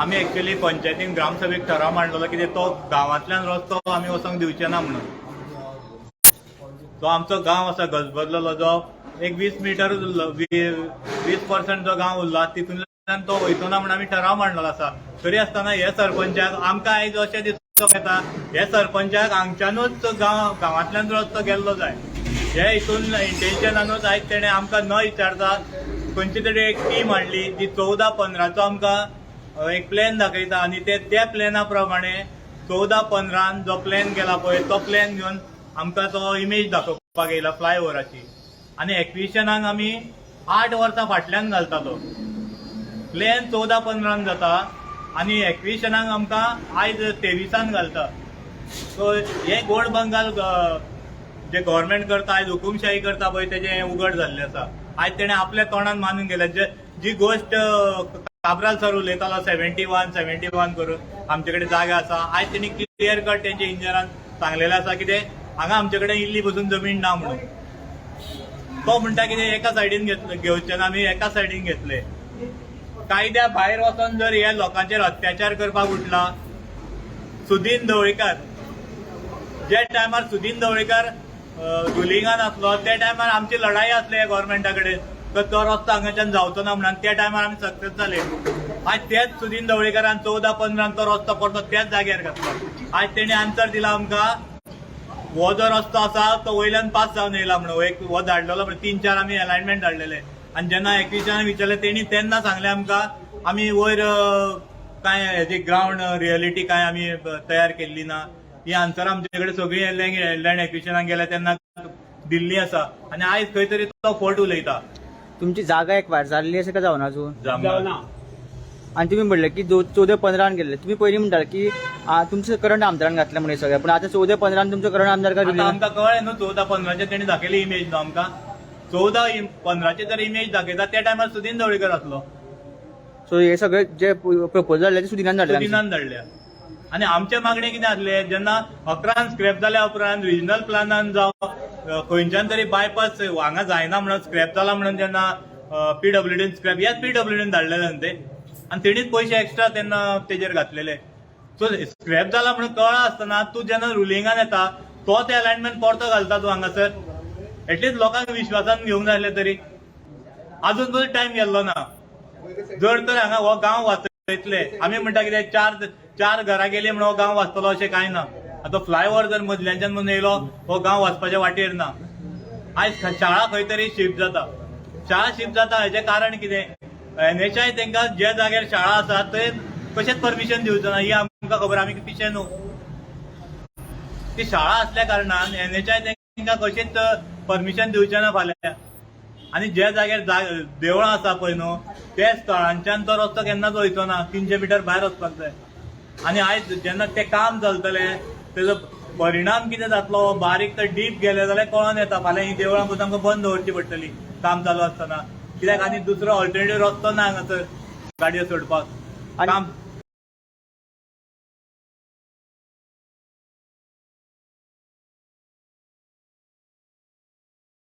आमी एक्चुअली पंचायतीन ग्रामसभेक ठराव मांडलेलो कितें तो गांवांतल्यान रस्तो आमी वचोंक दिवचे ना म्हणून. तो आमचो गांव आसा गजबजलेलो, जो एक 20 मिटर उरलो, 20% जो गांव उरला तितूंतल्यान तो वयचो ना म्हणून आमी ठराव मांडलेलो आसा. तरी आसतना हे सरपंचाक आमकां आयज अशें दिसूंक येता, हे सरपंचाक हांगच्यानूच गांव गांवांतल्यान रस्तो गेल्लो जाय हे हितून इंटेन्शनानूच आयज तेणें आमकां न विचारता खंयची तरी एक टीम हाडली जी 14-15चो आमकां एक प्लॅन दाखयता आनी ते त्या प्लॅना प्रमाणे 14-15न जो प्लॅन केला पळय तो प्लॅन घेवन आमकां तो इमेज दाखोवपाक येयला फ्लायओवराची आनी एक्विशनाक आमी 8 वर्सां फाटल्यान घालता. तो प्लॅन 14-15न जाता आनी एक्विशनाक आमकां आयज 23न घालता. सो हे गोड बंगाल जे गव्हर्मेंट करता, आयज हुकुमशाही करता पळय, तेजें हें उगड जाल्लें आसा. आयज तेणें आपल्या तोंडान मानून गेलें जे जी गोश्ट काब्राल सर उलयतालो 71 71 करून आमचे कडेन जागा आसा. आयज तेणी क्लियर कट तेंच्या इंजिनियरान सांगलेलें आसा कितें हांगा आमचे कडेन इल्ली पसून जमीन ना म्हणून. तो म्हणटा कितें एका सायडीन घेतले, घेवचे ना आमी एका सायडीन घेतले. कायद्या भायर वचोन जर हे लोकांचेर अत्याचार करपाक उठला सुदीन ढवळीकर, जे टायमार सुदीन ढवळीकर रुलिंगान आसलो त्या टायमार आमची लढाई आसली गव्हर्मेंटा कडेन तर तो रस्तो हांगाच्यान जावचो ना म्हणून, त्या टायमार आमी सक्सेस जाले. आयज तेच सुदीन ढवळीकरान 14-15 तो रस्तो परतो त्याच जाग्यार घातलो. आयज तेणी आन्सर दिला आमकां, हो जो रस्तो आसा तो वयल्यान पास जावन येयला म्हणून. एक हो धाडलेलो म्हणून 3-4 आमी अलायनमेंट धाडलेले आनी जेन्ना एक्विशनान विचारलें तेणी तेन्ना सांगलें आमकां आमी वयर कांय हेजी ग्रावंड रियलिटी कांय आमी तयार केल्ली ना. ही आन्सर आमचे कडेन सगळी लँड एक्विशनाक गेल्या तेन्ना दिल्ली आसा आनी आयज खंय तरी तो फट उलयता. तुमची जागा एक्वायर जाल्ली आसा काय जावना अजून? जामना. आनी तुमी म्हणले की 14-15न गेल्ले. तुमी पयलीं म्हणटाले की तुमचे करंट आमदारान घातले म्हण हे सगळे, पूण आतां 14-15न तुमचो करंट आमदार काय आतां आमकां कळ्ळें न्हू, 14-15चे तेणी दाखयली इमेज न्हू आमकां. 14-15चे जर इमेज दाखयता त्या टायमार सुदीन ढवळीकर आसलो. सो हे सगळे जे प्रपोजल जाल्ले ते सुदिनान धाडले? सुदिनान धाडल्या. आनी आमचे मागणे कितें आसले, जेन्ना 11न स्क्रॅप जाल्या उपरांत रिजनल प्लानान जावं खंयच्यान तरी बायपास हांगा जायना म्हणून, स्क्रॅप जाला म्हणून जेन्ना पीडब्ल्यूडीन स्क्रॅप, ह्याच पीडब्ल्यूडीन धाडलेले न्हू ते आनी तेणीच पयशे एक्स्ट्रा तेन्ना तेजेर घातलेले. सो स्क्रॅप जाला म्हणून कळ्ळा आसतना तूं जेन्ना रुलिंगान येता तोच अलायनमेंट परतो घालता तूं हांगासर. एटलिस्ट लोकांक विश्वासान घेवंक जाय आसलें तरी. अजून पसून टायम गेल्लो ना. जर तर हांगा हो गांव वाचयतले, आमी म्हणटा कितें चार चार घरां गेली म्हणून हो गांव वाचतलो अशें कांय ना. आतां फ्लायओवर जर मदल्याच्यान म्हणून येयलो, हो गांव वाचपाच्या वाटेर ना. आयज शाळा खंय तरी शिफ्ट जाता, शाळा शिफ्ट जाता हेचें कारण कितें? एनएचआय तांकां ज्या जाग्यार शाळा आसा थंय कशेंच परमिशन दिवचो ना ही आमकां खबर, आमी पिशे न्हू. ती शाळा आसल्या कारणान एनएचआय तांकां कशेंच परमिशन दिवचें ना फाल्यां. आनी ज्या जाग्यार देवळां आसा पळय न्हू, त्या स्थळांच्यान तो रस्तो केन्नाच वयचो ना, 300 मिटर भायर वचपाक जाय. आनी आयज जेन्ना तें काम चलतलें तेजो परिणाम कितें जातलो, बारीक तर डीप गेले जाल्यार कळोन येता. फाल्यां ही देवळां पसून आमकां बंद दवरची पडटली काम चालू आसतना, कित्याक आनी दुसरो ऑल्टरनेटीव रस्तो ना हांगासर गाडयो सोडपाक. आनी काम